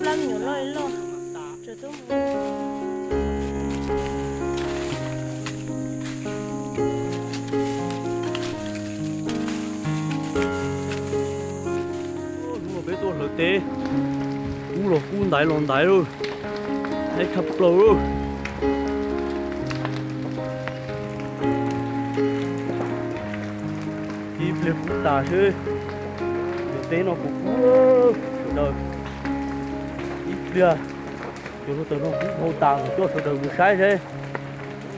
Plab me nyuam loj li loj. Hnub no peb tuaj hlawv teb, kub los kub ntaiv los ntaiv lauj, ib tshaj plaws lauj. Ib pliag kub tas seb, cov teb no puas kub sawv daws. Ib pliag cov hluav taws no kub dhau tas, kuv coj sawv daws mus saib seb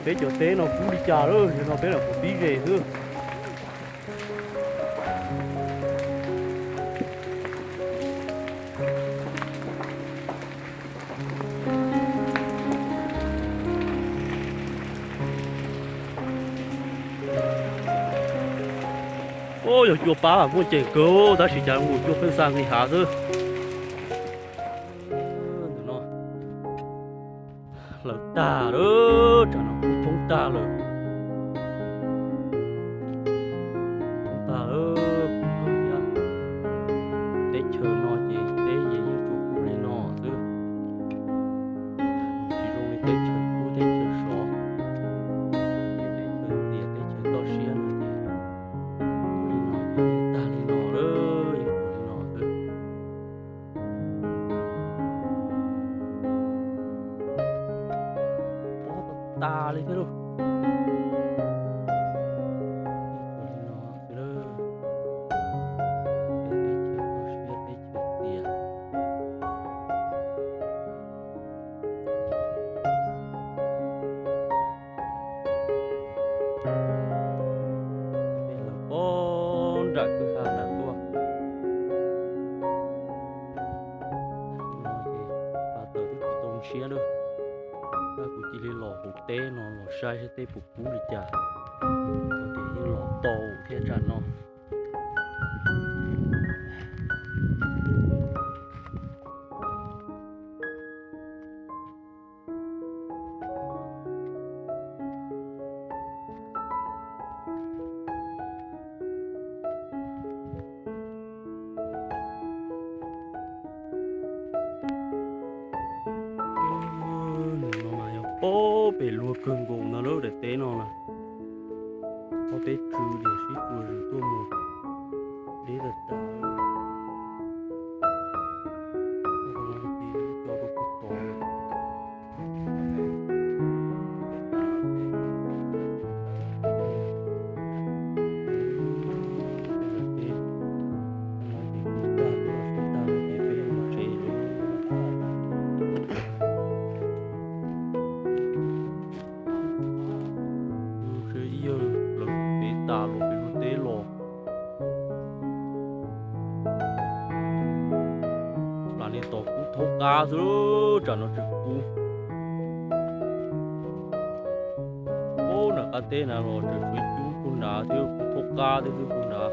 peb cov teb no kub li cas lawm, yog no peb lam mus pib zes xwb. Yog cua pab muaj ceem kawg, tab sis cas mus cua pheej xa nqis hav xwb. Ntawm no hlawv tag lawm, tsam no kub thoob tag lawm. Thoob tag lawm, kub kawg thiab. Teb chaws no ces teb yeej tsuas kub li no xwb, tsis zoo li teb chaws kub teb chaws sov, teb chaws txias teb chaws toj siab no ces kub li no ces tag li no lawm, yeej kub li no xwb. Pob tag li thiab lauj. Li no xwb lawm. Teb chaws toj siab teb chaws txias. Peb lawv pob nram kwj ha nram tuaj. Tam sim no ces pas taws twb tsis tau ntshiab lawm, tab kuv cia li los hauv teb no los saib saib teb puas kub li cas. Ces yeej los tau thiab tsam no. Ntawm no mas yog pob pem luag kawg nkaus ntag lauj, daim teb no na. Ob peb tsw niam sib txuas zws tuaj mus deb tas tas. Tod. Ib yawg lawv pem tas los pem luag teb los. Lam li tos kub thaub qab xwb, tsam no tseem kub. Ub, nram qab teb na los tseem tshuav ib cub puag nrad thiab, kub thaub qab thiab xwb puag nrad.